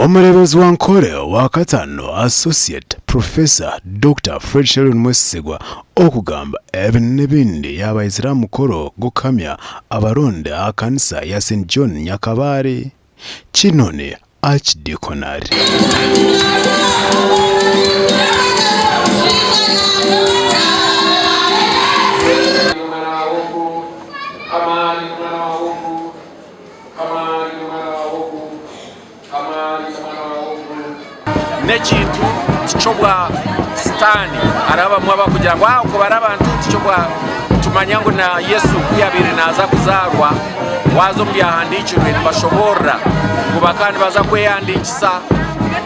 Omureeberezi wa Nkore owakataano Associate Professor Dokita Fred Sheldon Mwesigwa okugamba ebi n'ebindi yaaba aizire aha mukoro gw'okuhamya abaronde aha kanisa ya St John Nyakabare Kinoni Archdeaconry. N'ekintu tiky'obwa sitaani. Hariho abamwe abarikugira ngu okubara abantu tiky'obwa tumanya ngu na Yesu ku yaabaire naaza kuzaarwa waaza omu byahandiikirwe nibashoboorora ngu bakaba nibaza kwehandiikisa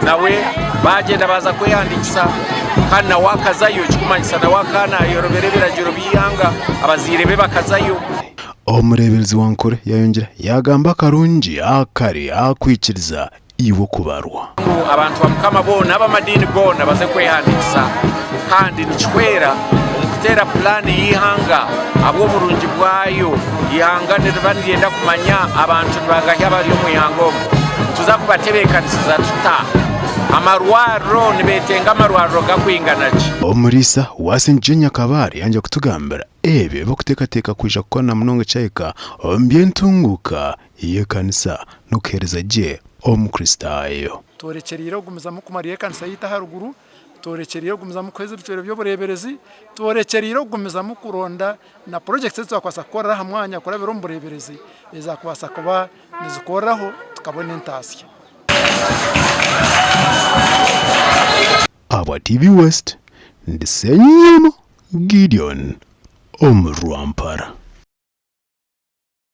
nawe baagyenda baaza kwehandiikisa kandi nawe akazayo ekirikumanyisa nawe akaba naayorobera ebiragiro by'eihanga abazaire be bakazayo. Omureeberezi wa Nkore yaayongyera yaagamba akarungi akari aha kwikiriza iwe okubarwa. Ngu abantu ba Mukama boona ab'amadiini goona baze kwehandiikisa kandi nikihwera omu kuteera pulaani y'eihanga ahabw'oburungi bwayo. Eihanga niriba niryenda kumanya abantu nibangahi abari omu ihanga omu. Nituza kubatebeekanisiza tuta? Amarwariro nibeetenga amarwariro gakwingana ki? Omuriisa wa St John Nyakabare yangye kutugambira Ebi ebi okuteekateeka kwija kukora na munonga ekyahika omu by'entunguuka y'ekanisa n'okuheereza gye Omukristaayo. Tworekyereire okugumizamu kumarira ekanisa yaitu aharuguru, tworekyereire okugumizamu kuheza ebicwero by'obureeberezi, tworekyereire okugumizamu kuronda na purojekiti ezi twakubaasa kukorera aha mwanya kurabira omu bureeberezi ezakubaasa kuba nizikoreraho tukabona entaasya. Ahabwa TV West, ndi Ssenyama Gideon omu Rwampara.